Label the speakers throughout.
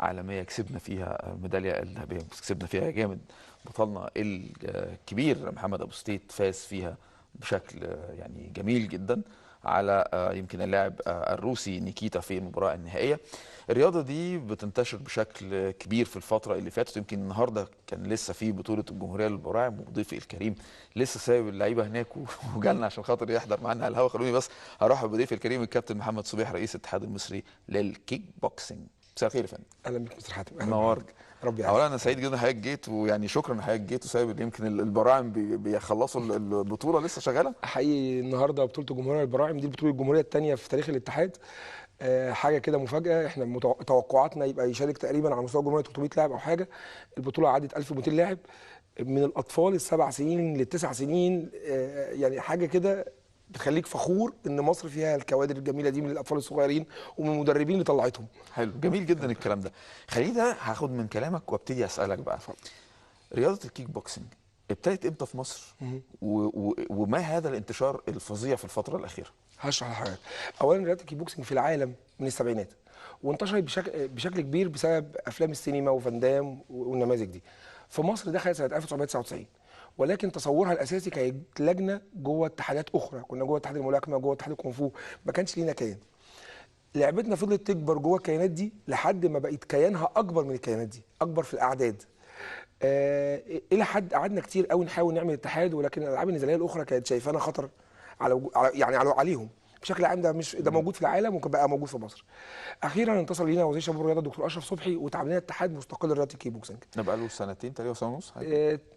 Speaker 1: عالمية كسبنا فيها الميداليه الذهبية، كسبنا فيها جامد. بطلنا الكبير محمد ابو ستيت فاز فيها بشكل يعني جميل جدا على يمكن اللاعب الروسي نيكيتا في المباراة النهائية. الرياضة دي بتنتشر بشكل كبير في الفترة اللي فاتت، يمكن النهارده كان لسه في بطوله الجمهورية للبراعم، وضيفي الكريم لسه سايب اللعيبة هناك وجالنا عشان خاطر يحضر معانا على الهواء. خلوني بس ارحب بضيفي الكريم الكابتن محمد صبيح، رئيس الاتحاد المصري للكيك بوكسنج. مساء الخير يا فندم.
Speaker 2: اهلا بك مستر حاتم. اهلا
Speaker 1: نورت.
Speaker 2: ربي يعافيك.
Speaker 1: اولا انا سعيد جدا حضرتك جيت، ويعني شكرا ان حضرتك جيت وسايب يمكن البراعم بيخلصوا البطولة لسه شغالة.
Speaker 2: حقيقي النهارده بطوله الجمهورية للبراعم دي البطولة الجمهورية الثانية في تاريخ الاتحاد. حاجة كده مفاجاة، احنا توقعاتنا يبقى يشارك تقريبا على مستوى الجمهورية 300 لاعب او حاجة، البطولة عدت 1200 لاعب من الاطفال السبع سنين للتسع سنين. يعني حاجة كده بتخليك فخور ان مصر فيها الكوادر الجميلة دي من الاطفال الصغيرين ومن المدربين اللي طلعتهم.
Speaker 1: حلو، جميل جدا الكلام ده. خليني ده هاخد من كلامك وابتدي اسالك بقى. رياضة الكيك بوكسنج ابتدت امتى في مصر؟ وما هذا الانتشار الفظيع في الفترة الاخيرة؟
Speaker 2: هشرح لحضرتك. اولا رياضة الكيك بوكسنج في العالم من السبعينات، وانتشرت بشكل كبير بسبب افلام السينما وفان والنماذج دي. في مصر دخلت سنة 1999، ولكن تصورها الاساسي كانت لجنة جوه اتحادات اخرى، كنا جوه اتحاد الملاكمة، جوه اتحاد الكونفو، ما كانش لينا كيان. لعبتنا فضلت تكبر جوه الكيانات دي لحد ما بقت كيانها اكبر من الكيانات دي، اكبر في الاعداد. الى حد قعدنا كتير قوي نحاول نعمل اتحاد، ولكن الالعاب النزاليه الاخرى كانت شايفانا خطر على يعني عليهم بشكل عام. ده مش ده موجود في العالم وبقى موجود في مصر. اخيرا انتصر لينا وزير شباب الرياضة الدكتور اشرف صبحي واتعمل لنا اتحاد مستقل لرياضه الكيك بوكسنج.
Speaker 1: ده بقى له سنتين تقريبا، سنة ونص.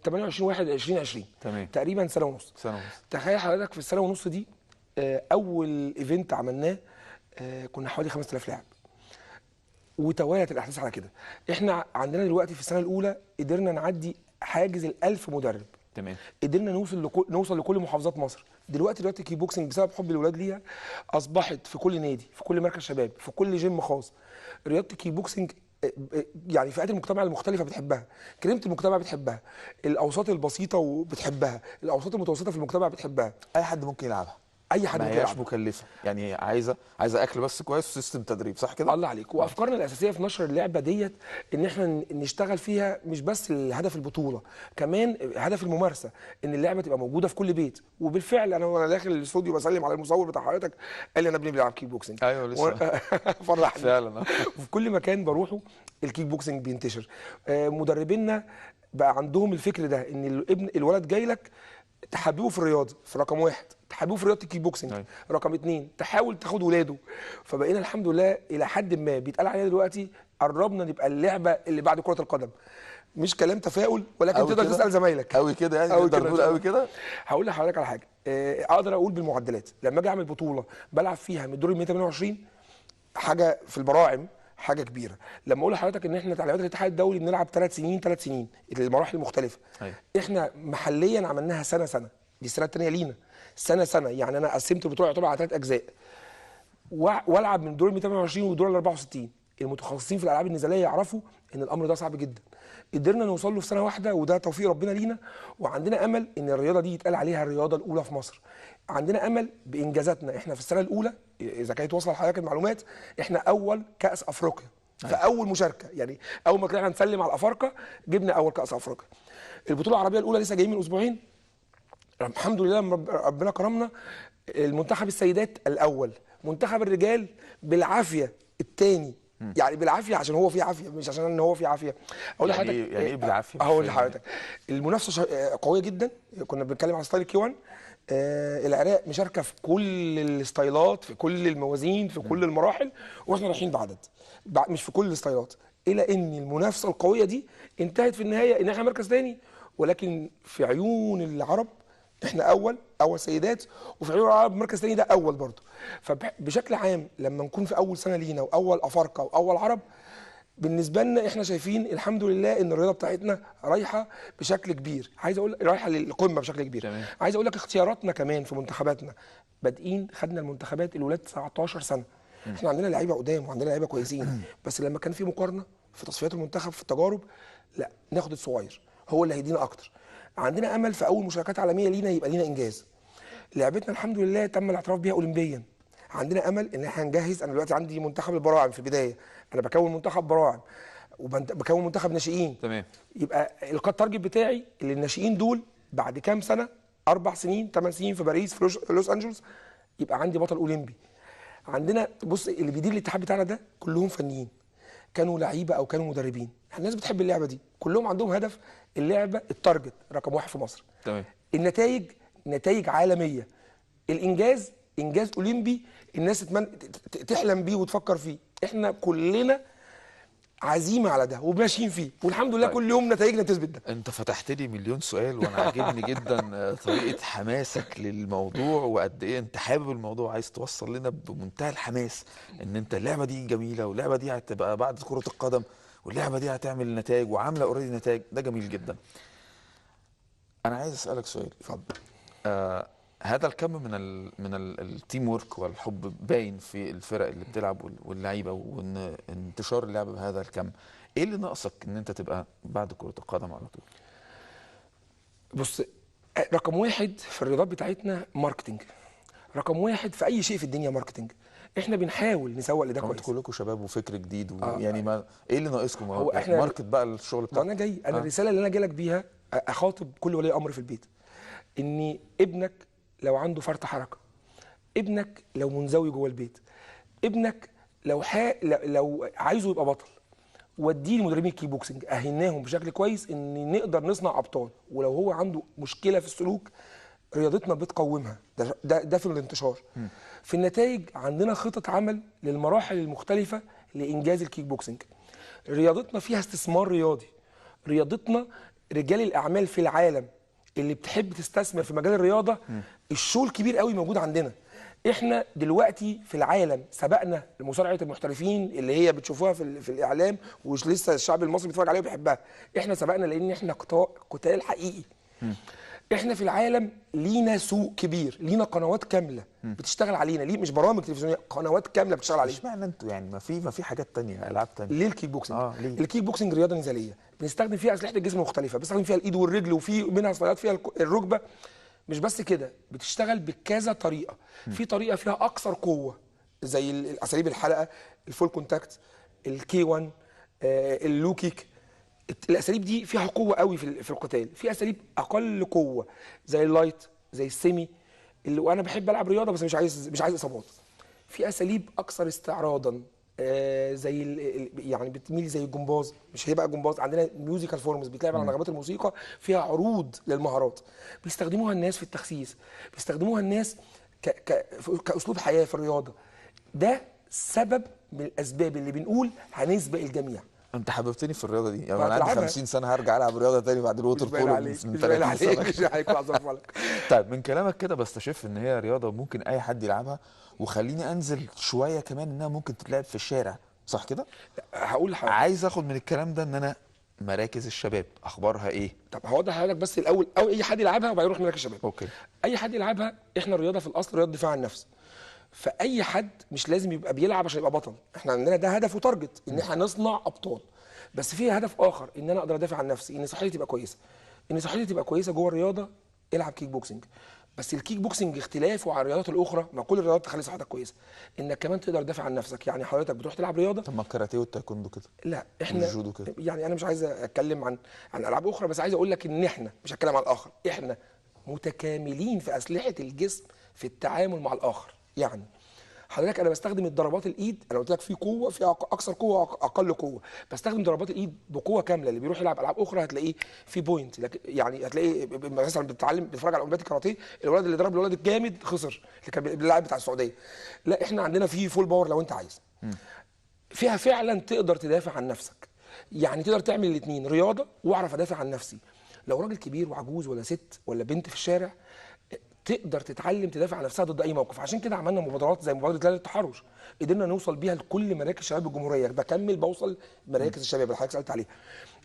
Speaker 2: 28/1/2020
Speaker 1: تمام،
Speaker 2: تقريبا سنة ونص.
Speaker 1: سنة ونص.
Speaker 2: تخيل حضرتك في السنة ونص دي اول event عملناه كنا حوالي 5000 لاعب، وتوالت الاحداث على كده. احنا عندنا دلوقتي في السنة الاولى قدرنا نعدي حاجز ال1000 مدرب.
Speaker 1: تمام.
Speaker 2: قدرنا نوصل لكل محافظات مصر. دلوقتي الكيك بوكسنج بسبب حب الولاد ليها اصبحت في كل نادي، في كل مركز شباب، في كل جيم خاص. رياضة الكيك بوكسنج يعني فئات المجتمع المختلفة بتحبها، كريمة المجتمع بتحبها، الاوساط البسيطة بتحبها، الاوساط المتوسطة في المجتمع بتحبها.
Speaker 1: اي حد ممكن يلعبها.
Speaker 2: اي حد ممكن يلعبها.
Speaker 1: ما هياش مكلفة، يعني عايزه اكل بس كويس و system تدريب، صح كده؟
Speaker 2: الله عليك. وافكارنا الاساسية في نشر اللعبة ديت ان احنا نشتغل فيها مش بس الهدف البطولة، كمان هدف الممارسة، ان اللعبة تبقى موجودة في كل بيت. وبالفعل انا وانا داخل الاستوديو بسلم على المصور بتاع حضرتك قال لي انا ابني بيلعب كيك بوكسنج.
Speaker 1: ايوه لسه
Speaker 2: فرحني
Speaker 1: فعلا.
Speaker 2: وفي كل مكان بروحه الكيك بوكسنج بينتشر. مدربينا بقى عندهم الفكر ده، ان الابن الولد جاي لك تحببه في الرياضة، في رقم واحد تحببه في رياضة الكيك بوكسنج، رقم اتنين تحاول تاخد ولاده. فبقينا الحمد لله الى حد ما بيتقال علينا دلوقتي قربنا نبقى اللعبة اللي بعد كره القدم. مش كلام تفاؤل، ولكن تقدر تسال زمايلك
Speaker 1: قوي كده، يعني تقدر تقول قوي كده.
Speaker 2: هقول لحضرتك على حاجة، اقدر اقول بالمعدلات لما اجي اعمل بطوله بلعب فيها من الدور 128 حاجة في البراعم حاجة كبيرة. لما اقول لحضرتك ان احنا تعليمات الاتحاد الدولي بنلعب 3 سنين 3 سنين المراحل المختلفة.
Speaker 1: أيوة.
Speaker 2: احنا محليا عملناها سنة سنة، دي السنة الثانية لينا سنة سنة، يعني انا قسمت البطولة يعتبر على 3 اجزاء، والعب من دور 128 ودور 64. المتخصصين في الالعاب النزاليه يعرفوا ان الامر ده صعب جدا، قدرنا نوصل له في سنة واحدة، وده توفيق ربنا لينا. وعندنا امل ان الرياضة دي يتقال عليها الرياضة الاولى في مصر. عندنا امل بانجازاتنا احنا في السنة الاولى، اذا كانت واصله لحضرتك المعلومات، احنا اول كاس افريقيا في اول مشاركة، يعني اول ما طلعنا نسلم على الافارقة جبنا اول كاس افريقيا. البطولة العربية الاولى لسه جايين من اسبوعين، الحمد لله ربنا كرمنا، المنتخب السيدات الاول، منتخب الرجال بالعافية الثاني. يعني بالعافية عشان هو في عافية، مش عشان ان هو في عافية. اقول لحضرتك
Speaker 1: يعني ايه بالعافية؟
Speaker 2: اقول لحضرتك المنافسة قوية جدا. كنا بنتكلم على style K1، العراق مشاركة في كل الستايلات، في كل الموازين، في كل المراحل، واحنا رايحين بعدد مش في كل الستايلات. الى ان المنافسة القوية دي انتهت في النهاية ان احنا مركز ثاني، ولكن في عيون العرب احنا اول سيدات، وفي عيون العرب مركز ثاني ده اول برضه. فبشكل عام لما نكون في اول سنة لينا واول افارقه واول عرب، بالنسبة لنا احنا شايفين الحمد لله ان الرياضة بتاعتنا رايحة بشكل كبير. عايز اقول رايحة للقمه بشكل كبير.
Speaker 1: تمام.
Speaker 2: عايز اقول لك اختياراتنا كمان في منتخباتنا، بادئين خدنا المنتخبات الولاد 19 سنة. احنا عندنا لعيبة قدام وعندنا لعيبة كويسين، بس لما كان في مقارنة في تصفيات المنتخب في التجارب، لا ناخد الصغير هو اللي هيدينا اكتر. عندنا امل في اول مشاركات عالمية لينا يبقى لينا انجاز. لعبتنا الحمد لله تم الاعتراف بيها اولمبيا. عندنا امل ان احنا هنجهز. انا دلوقتي عندي منتخب البراعم في البداية، انا بكون منتخب براعم، وبكون منتخب ناشئين.
Speaker 1: تمام.
Speaker 2: يبقى ال target بتاعي اللي الناشئين دول بعد كام سنة، 4 سنين 8 سنين في باريس في لوس انجلوس، يبقى عندي بطل اولمبي. عندنا بص اللي بيدير الاتحاد بتاعنا ده كلهم فنيين، كانوا لعيبة او كانوا مدربين. الناس بتحب اللعبة دي، كلهم عندهم هدف اللعبة، ال target رقم 1 في مصر.
Speaker 1: تمام.
Speaker 2: النتائج نتائج عالمية، الانجاز انجاز اولمبي الناس تحلم بيه وتفكر فيه. احنا كلنا عزيمة على ده وماشيين فيه، والحمد لله.
Speaker 1: طيب.
Speaker 2: كل يوم نتائجنا تثبت ده.
Speaker 1: انت فتحت لي مليون سؤال، وانا عاجبني جدا طريقه حماسك للموضوع، وقد ايه انت حابب الموضوع، عايز توصل لنا بمنتهى الحماس ان انت اللعبة دي جميلة، واللعبة دي هتبقى بعد كره القدم، واللعبة دي هتعمل نتائج وعامله already نتائج. ده جميل جدا. انا عايز اسالك سؤال.
Speaker 2: اتفضل.
Speaker 1: هذا الكم من ال teamwork والحب باين في الفرق اللي بتلعب واللعيبة، وان انتشار اللعبة بهذا الكم، ايه اللي ناقصك ان انت تبقى بعد كره القدم على طول؟
Speaker 2: بص، رقم 1 في الرياضات بتاعتنا marketing، رقم 1 في اي شيء في الدنيا marketing. احنا بنحاول نسوق لده
Speaker 1: هو
Speaker 2: كويس.
Speaker 1: انتوا كلكم شباب وفكر جديد، ويعني ما ايه اللي ناقصكم؟
Speaker 2: هو احنا
Speaker 1: market بقى الشغل
Speaker 2: ما
Speaker 1: بتاعكم.
Speaker 2: انا جاي، انا الرسالة اللي انا جاي لك بيها اخاطب كل ولي امر في البيت، ان ابنك لو عنده فرط حركة، ابنك لو منزوي جوه البيت، ابنك لو عايزه يبقى بطل، وديه لمدربين الكيك بوكسنج، اهلناهم بشكل كويس ان نقدر نصنع ابطال. ولو هو عنده مشكلة في السلوك، رياضتنا بتقومها. ده في الانتشار. في النتائج عندنا خطط عمل للمراحل المختلفة لانجاز الكيك بوكسنج. رياضتنا فيها استثمار رياضي. رياضتنا رجال الاعمال في العالم اللي بتحب تستثمر في مجال الرياضة، ال show الكبير قوي موجود عندنا. احنا دلوقتي في العالم سبقنا مصارعه المحترفين اللي هي بتشوفوها في الاعلام ولسه الشعب المصري بيتفرج عليها وبيحبها. احنا سبقنا لان احنا قتال حقيقي. احنا في العالم لينا سوق كبير، لينا قنوات كاملة بتشتغل علينا، ليه مش برامج تلفزيونيه، قنوات كاملة بتشتغل علينا.
Speaker 1: اشمعنى انتوا يعني؟ ما في حاجات تانية، العاب تانية.
Speaker 2: ليه الكيك بوكسنج؟
Speaker 1: ليه؟
Speaker 2: الكيك بوكسنج رياضة نزاليه بنستخدم فيها اسلحة الجسم مختلفة، بنستخدم فيها الايد والرجل، وفي منها ستايلات فيها الركبة. مش بس كده، بتشتغل بكذا طريقه. في طريقه فيها اكثر قوة زي الاساليب الحلقة، ال full contact، ال K1، ال low kick. الاساليب دي فيها قوة قوي في القتال. في اساليب اقل قوة زي ال light، زي ال semi، اللي وانا بحب العب رياضة بس مش عايز اصابات. في اساليب اكثر استعراضا، زي يعني بتميل زي الجمباز، مش هيبقى جمباز، عندنا musical forms بيتلعب على نغمات الموسيقى، فيها عروض للمهارات بيستخدموها الناس في التخسيس، بيستخدموها الناس كاسلوب حياة في الرياضة. ده سبب من الاسباب اللي بنقول هنسبق الجميع.
Speaker 1: انت حببتني في الرياضة دي يعني. انا عندي
Speaker 2: هتلعبها.
Speaker 1: 50 سنة هرجع العب رياضة تاني بعد
Speaker 2: مش
Speaker 1: ال water
Speaker 2: باين
Speaker 1: بولو
Speaker 2: عليك.
Speaker 1: من
Speaker 2: مش باين
Speaker 1: 30
Speaker 2: عليك.
Speaker 1: سنه.
Speaker 2: مش عليك ولا لك.
Speaker 1: طيب، من كلامك كده بستشف ان هي رياضة ممكن اي حد يلعبها، وخليني انزل شوية كمان، انها ممكن تتلعب في الشارع، صح كده؟
Speaker 2: هقول لحضرتك.
Speaker 1: عايز اخد من الكلام ده ان انا مراكز الشباب اخبارها ايه؟
Speaker 2: طب هوضح لحضرتك بس الاول، او اي حد يلعبها وبعدين نروح مراكز الشباب.
Speaker 1: okay.
Speaker 2: اي حد يلعبها. احنا الرياضة في الاصل رياضة دفاع عن النفس، فاي حد مش لازم يبقى بيلعب عشان يبقى بطل. احنا عندنا ده هدف و target ان احنا نصنع ابطال، بس في هدف اخر ان انا اقدر ادافع عن نفسي، ان صحتي تبقى كويسه، ان صحتي تبقى كويسة جوه الرياضه. العب كيك بوكسنج. بس الكيك بوكسنج اختلافه عن الرياضات الاخرى، ما كل الرياضات تخلي صحتك كويسه، انك كمان تقدر تدافع عن نفسك. يعني حضرتك بتروح تلعب رياضه.
Speaker 1: طب ما الكاراتيه والتايكوندو كده؟
Speaker 2: لا، احنا
Speaker 1: والجودو كده.
Speaker 2: يعني انا مش عايز اتكلم عن العاب اخرى، بس عايز اقول لك ان احنا مش هتكلم عن الاخر، احنا متكاملين في اسلحة الجسم في التعامل مع الاخر. يعني حضرتك انا بستخدم الضربات الايد، انا قلت لك في قوه، في اكثر قوه، اقل قوه. بستخدم ضربات الايد بقوة كامله. اللي بيروح يلعب العاب اخرى هتلاقيه في point، لكن يعني هتلاقيه مثلا بتتعلم، بتتفرج على اولمبياد الكاراتيه، الولد اللي ضرب الولد الجامد خسر، اللي كان اللاعب بتاع السعوديه. لا، احنا عندنا في full power لو انت عايز، فيها فعلا تقدر تدافع عن نفسك. يعني تقدر تعمل الاثنين، رياضة واعرف ادافع عن نفسي. لو راجل كبير وعجوز ولا ست ولا بنت في الشارع تقدر تتعلم تدافع عن نفسها ضد اي موقف. عشان كده عملنا مبادرات زي مبادرة لا للتحرش، قدرنا نوصل بيها لكل مراكز شباب الجمهوريه. بكمل بوصل مراكز الشباب اللي حضرتك سالت عليها.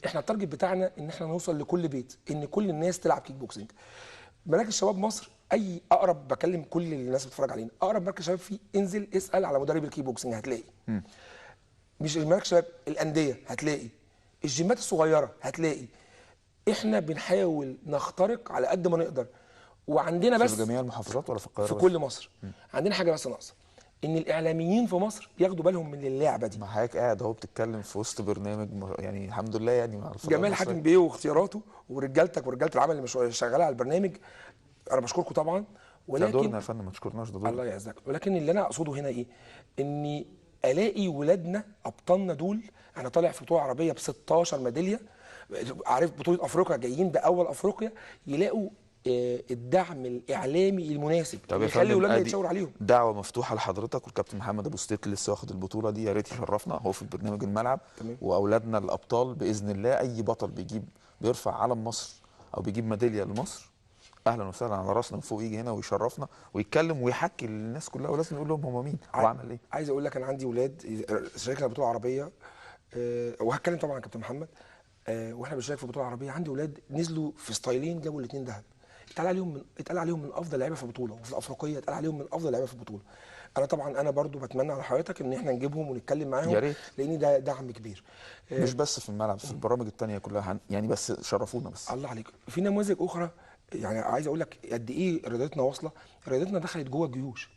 Speaker 2: احنا ال target بتاعنا ان احنا نوصل لكل بيت، ان كل الناس تلعب كيك بوكسنج. مراكز شباب مصر، اي اقرب، بكلم كل الناس بتتفرج علينا، اقرب مركز شباب فيه انزل اسال على مدرب الكيك بوكسنج هتلاقي. مش المراكز شباب، الاندية هتلاقي، الجيمات الصغيرة هتلاقي. احنا بنحاول نخترق على قد ما نقدر، وعندنا بس
Speaker 1: في جميع المحافظات ولا في القاهرة
Speaker 2: في
Speaker 1: بس؟
Speaker 2: كل مصر. عندنا حاجة بس ناقصه، ان الاعلاميين في مصر ياخدوا بالهم من اللعبة دي.
Speaker 1: ما حضرتك قاعد اهو بتتكلم في وسط برنامج يعني الحمد لله يعني مع الفضاء
Speaker 2: جمال حاتم بيه واختياراته ورجالتك ورجاله العمل اللي شغالة على البرنامج، انا بشكركم طبعا، ولكن
Speaker 1: ده دورنا يا فندم، ما تشكرناش، ده دورنا.
Speaker 2: الله يعزك. ولكن اللي انا اقصده هنا ايه؟ اني الاقي ولادنا ابطالنا دول، انا طالع في بطوله عربية ب 16 ميدالية، عارف بطوله افريقيا جايين باول افريقيا، يلاقوا الدعم الاعلامي المناسب اللي يخلي ولادنا يتشاور عليهم.
Speaker 1: دعوه مفتوحة لحضرتك والكابتن محمد ابو ستيت لسه واخد البطولة دي، يا ريت يشرفنا هو في برنامج الملعب. تمام. واولادنا الابطال باذن الله، اي بطل بيجيب بيرفع علم مصر او بيجيب ميدالية لمصر، اهلا وسهلا على راسنا من فوق، يجي هنا ويشرفنا ويتكلم ويحكي للناس كلها، ولازم نقول لهم هم مين وعمل ايه.
Speaker 2: عايز اقول لك انا عندي ولاد شاركنا بطوله عربية، وهتكلم طبعا عن كابتن محمد، واحنا بنشارك في بطوله عربية عندي ولاد نزلوا في ستايلين جابوا الاثنين ذهب، اتقال عليهم من افضل لعيبة في البطولة، وفي الافريقية اتقال عليهم من افضل لعيبة في البطولة. انا طبعا انا برضو بتمنى على حضرتك ان احنا نجيبهم ونتكلم معاهم،
Speaker 1: يا ريت،
Speaker 2: لان ده دعم كبير،
Speaker 1: مش بس في الملعب، في البرامج الثانية كلها يعني، بس شرفونا بس.
Speaker 2: الله عليك. في نماذج اخرى، يعني عايز اقول لك قد ايه رياضتنا واصله، رياضتنا دخلت جوه الجيوش،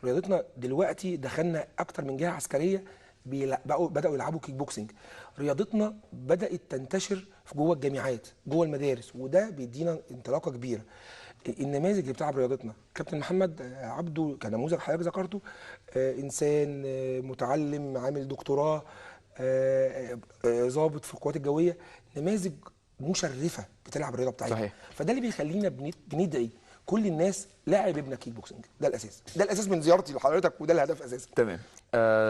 Speaker 2: رياضتنا دلوقتي دخلنا اكتر من جهة عسكرية بدأوا يلعبوا كيك بوكسنج، رياضتنا بدأت تنتشر في جوه الجامعات، جوه المدارس، وده بيدينا انطلاقة كبيرة. النماذج اللي بتلعب رياضتنا، كابتن محمد عبده كنموذج حضرتك ذكرته، انسان متعلم، عامل دكتوراه، ضابط في القوات الجوية، نماذج مشرفة بتلعب الرياضة بتاعتنا.
Speaker 1: صحيح.
Speaker 2: فده اللي بيخلينا بندعي كل الناس لاعب ابنك كيك بوكسنج، ده الاساس، ده الاساس من زيارتي لحضرتك، وده الهدف اساسا.
Speaker 1: تمام.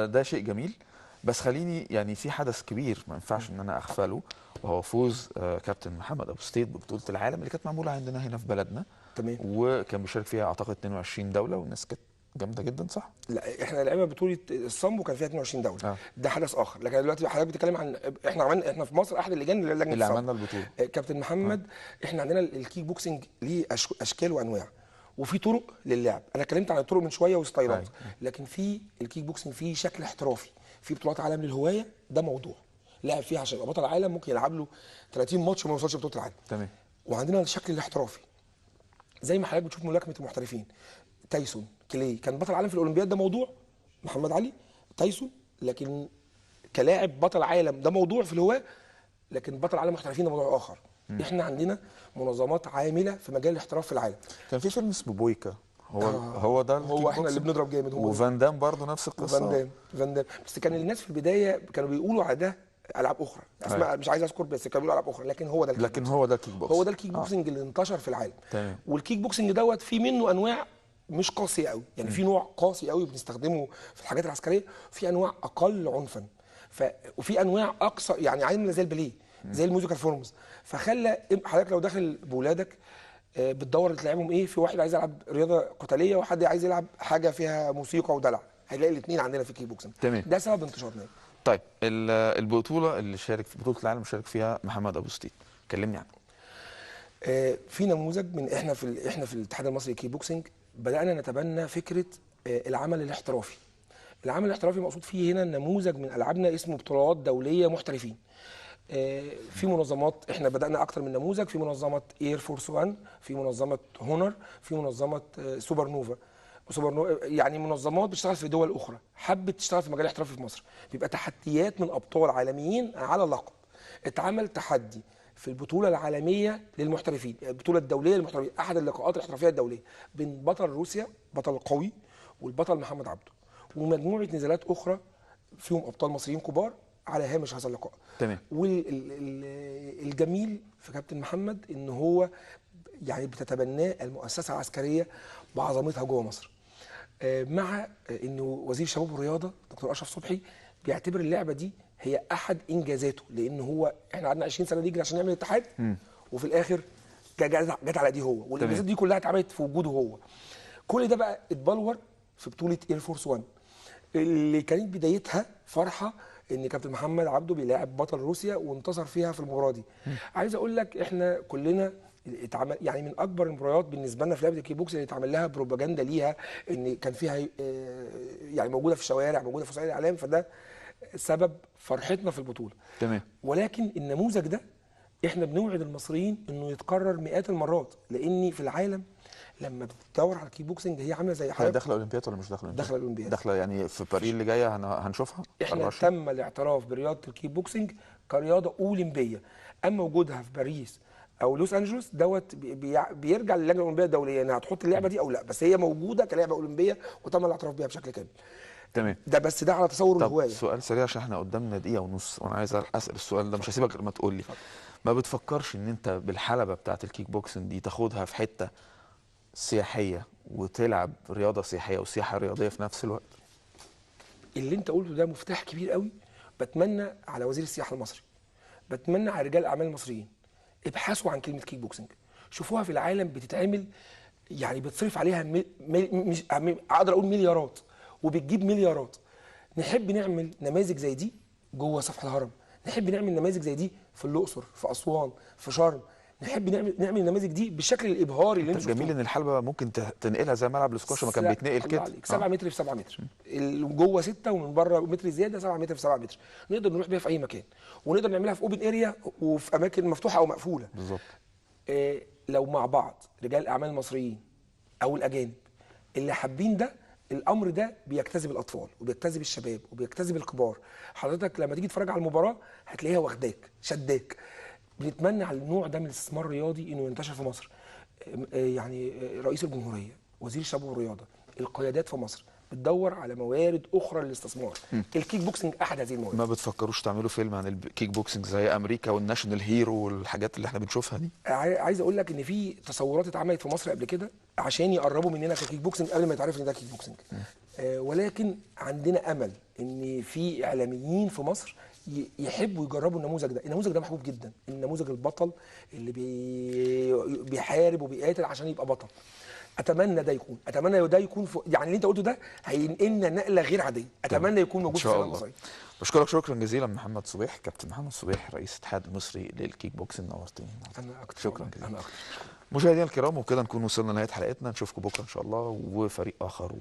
Speaker 1: ده شيء جميل، بس خليني يعني في حدث كبير ما ينفعش ان انا اغفله، وهو فوز كابتن محمد ابو ستيت ببطولة العالم اللي كانت معمولة عندنا هنا في بلدنا.
Speaker 2: تمام.
Speaker 1: وكان بيشارك فيها اعتقد 22 دولة، والناس كانت جامدة جدا، صح؟
Speaker 2: لا، احنا لعبنا بطوله الصمبو كان فيها 22 دولة. ده حدث اخر، لكن دلوقتي حضرتك بتتكلم عن احنا عملنا، احنا في مصر احد اللجان اللي
Speaker 1: اللي عملنا البطولة.
Speaker 2: كابتن محمد، احنا عندنا الكيك بوكسنج ليه اشكال وانواع، وفي طرق للعب، انا اتكلمت عن الطرق من شوية وستايلات، لكن في الكيك بوكسنج فيه شكل احترافي، في بطولات عالم للهوايه، ده موضوع لاعب فيها عشان يبقى بطل عالم ممكن يلعب له 30 ماتش وما يوصلش بطوله العالم.
Speaker 1: تمام.
Speaker 2: وعندنا الشكل الاحترافي زي ما حضرتك بتشوف ملاكمة المحترفين، تايسون كلي كان بطل عالم في الاولمبياد، ده موضوع، محمد علي تايسون، لكن كلاعب بطل عالم ده موضوع في الهواه، لكن بطل عالم محترفين ده موضوع اخر. احنا عندنا منظمات عامله في مجال الاحتراف في العالم.
Speaker 1: كان في فيلم اسمه بويكا، هو هو ده،
Speaker 2: هو احنا اللي بنضرب جامد، هو
Speaker 1: وفان دام برضه نفس القصة،
Speaker 2: فان دام، بس كان الناس في البداية كانوا بيقولوا على ده العاب اخرى، اسماء مش عايز اذكر، بس كانوا بيقولوا العاب اخرى، لكن هو ده الكيك،
Speaker 1: لكن هو ده الكيك بوكسنج،
Speaker 2: هو ده الكيك بوكسنج اللي انتشر في العالم.
Speaker 1: تمام.
Speaker 2: والكيك بوكسنج دوت في منه انواع مش قاسية قوي، يعني في نوع قاسي قوي بنستخدمه في الحاجات العسكرية، في انواع اقل عنفا، وفي انواع اقصى، يعني عامله زي الباليه، زي ال musical forms. فخلى حضرتك لو داخل بولادك بتدور تلعبهم ايه، في واحد عايز يلعب رياضة قتالية، وحد عايز يلعب حاجة فيها موسيقى ودلع، هيلاقي الاثنين عندنا في الكيك بوكسنج.
Speaker 1: تمام.
Speaker 2: ده سبب انتشارنا.
Speaker 1: طيب البطولة اللي شارك في بطوله العالم شارك فيها محمد ابو ستيت، كلمني عنها.
Speaker 2: في نموذج من احنا في الاتحاد المصري للكيك بوكسنج بدأنا نتبنى فكرة العمل الاحترافي. العمل الاحترافي مقصود فيه هنا نموذج من ألعابنا اسمه بطولات دولية محترفين. في منظمات، احنا بدأنا أكتر من نموذج، في منظمة Air Force 1، في منظمة هونر، في منظمة سوبر نوفا، يعني منظمات بتشتغل في دول أخرى حبت تشتغل في مجال الاحترافي في مصر. بيبقى تحديات من أبطال عالميين على لقب. اتعمل تحدي في البطولة العالمية للمحترفين، البطولة الدولية للمحترفين، أحد اللقاءات الاحترافية الدولية بين بطل روسيا، بطل قوي، والبطل محمد عبده، ومجموعة نزالات أخرى فيهم أبطال مصريين كبار على هامش هذا اللقاء.
Speaker 1: تمام.
Speaker 2: والجميل في كابتن محمد إن هو يعني بتتبناه المؤسسة العسكرية بعظمتها جوه مصر، مع إنه وزير الشباب والرياضة دكتور أشرف صبحي بيعتبر اللعبة دي هي احد انجازاته، لان هو احنا قعدنا 20 سنة نجري عشان نعمل اتحاد، وفي الاخر جت على دي هو، والانجازات دي كلها اتعملت في وجوده هو. كل ده بقى اتبلور في بطوله Air Force 1 اللي كانت بدايتها فرحه ان كابتن محمد عبده بيلاعب بطل روسيا وانتصر فيها في المباراة دي. عايز اقول لك احنا كلنا اتعمل يعني من اكبر المباريات بالنسبة لنا في لعبه الكيك بوكس اللي اتعمل لها بروباجندا ليها، ان كان فيها يعني موجودة في الشوارع، موجودة في وسائل الاعلام، فده سبب فرحتنا في البطولة.
Speaker 1: تمام.
Speaker 2: ولكن النموذج ده احنا بنوعد المصريين انه يتكرر مئات المرات، لان في العالم لما بتدور على الكيك بوكسنج هي عامله زي
Speaker 1: حاجة. داخله اولمبياد ولا مش داخله اولمبياد؟
Speaker 2: داخله اولمبياد.
Speaker 1: داخله يعني في باريس اللي جاية هنشوفها.
Speaker 2: احنا تم الاعتراف برياضة الكيك بوكسنج كرياضه اولمبيه، اما وجودها في باريس او لوس انجلوس دوت بيرجع للجنة الاولمبية الدولية انها هتحط اللعبة دي او لا، بس هي موجودة كلعبة اولمبيه وتم الاعتراف بيها بشكل كامل.
Speaker 1: تمام.
Speaker 2: ده بس ده على تصور الهواية.
Speaker 1: سؤال سريع عشان احنا قدامنا دقيقة ونص وانا عايز اسال السؤال ده، مش هسيبك غير ما تقول لي. ما بتفكرش ان انت بالحلبه بتاعه الكيك بوكسنج دي تاخدها في حتة سياحية وتلعب رياضة سياحية وسياحه رياضية في نفس الوقت؟
Speaker 2: اللي انت قلته ده مفتاح كبير قوي. بتمنى على وزير السياحة المصري، بتمنى على رجال الاعمال المصريين، ابحثوا عن كلمة كيك بوكسنج، شوفوها في العالم بتتعمل، يعني بتصرف عليها مش اقدر اقول مليارات، وبتجيب مليارات. نحب نعمل نماذج زي دي جوه سفح الهرم، نحب نعمل نماذج زي دي في الاقصر، في اسوان، في شرم، نحب نعمل النماذج دي بالشكل الابهاري اللي انتوا شفتوه.
Speaker 1: جميل ان الحلبة ممكن تنقلها زي ملعب الاسكواش ما كان بيتنقل كده،
Speaker 2: 7 متر في 7 متر، جوه 6 ومن بره متر زيادة، 7 متر في 7 متر، نقدر نروح بيها في اي مكان، ونقدر نعملها في open area وفي اماكن مفتوحة او مقفولة.
Speaker 1: بالظبط.
Speaker 2: لو مع بعض رجال الاعمال المصريين او الاجانب اللي حابين ده، الامر ده بيجتذب الاطفال وبيجتذب الشباب وبيجتذب الكبار. حضرتك لما تيجي تتفرج على المباراة هتلاقيها واخداك شداك. بنتمنى على النوع ده من الاستثمار الرياضي انه ينتشر في مصر. يعني رئيس الجمهورية، وزير الشباب والرياضة، القيادات في مصر بتدور على موارد اخرى للاستثمار. الكيك بوكسنج احد هذه الموارد.
Speaker 1: ما بتفكروش تعملوا فيلم عن الكيك بوكسنج زي امريكا وال National Hero والحاجات اللي احنا بنشوفها دي؟
Speaker 2: عايز اقول لك ان في تصورات اتعملت في مصر قبل كده عشان يقربوا مننا ككيك بوكسنج قبل ما يتعرف ان ده كيك بوكسنج. ولكن عندنا امل ان في اعلاميين في مصر يحبوا يجربوا النموذج ده. النموذج ده محبوب جدا، النموذج البطل اللي بيحارب وبيقاتل عشان يبقى بطل. اتمنى ده يكون، اتمنى ده يكون يعني اللي انت قلته ده هينقلنا نقله غير عادية، اتمنى يكون موجود في السينما المصرية.
Speaker 1: بشكرك شكرا جزيلا محمد صبيح، كابتن محمد صبيح رئيس الاتحاد المصري للكيك بوكسنج، نورتني.
Speaker 2: انا اكتر.
Speaker 1: شكرا جزيلا.
Speaker 2: انا اكتر.
Speaker 1: مشاهدينا الكرام، وكده نكون وصلنا لنهاية حلقتنا، نشوفكم بكره ان شاء الله وفريق اخر.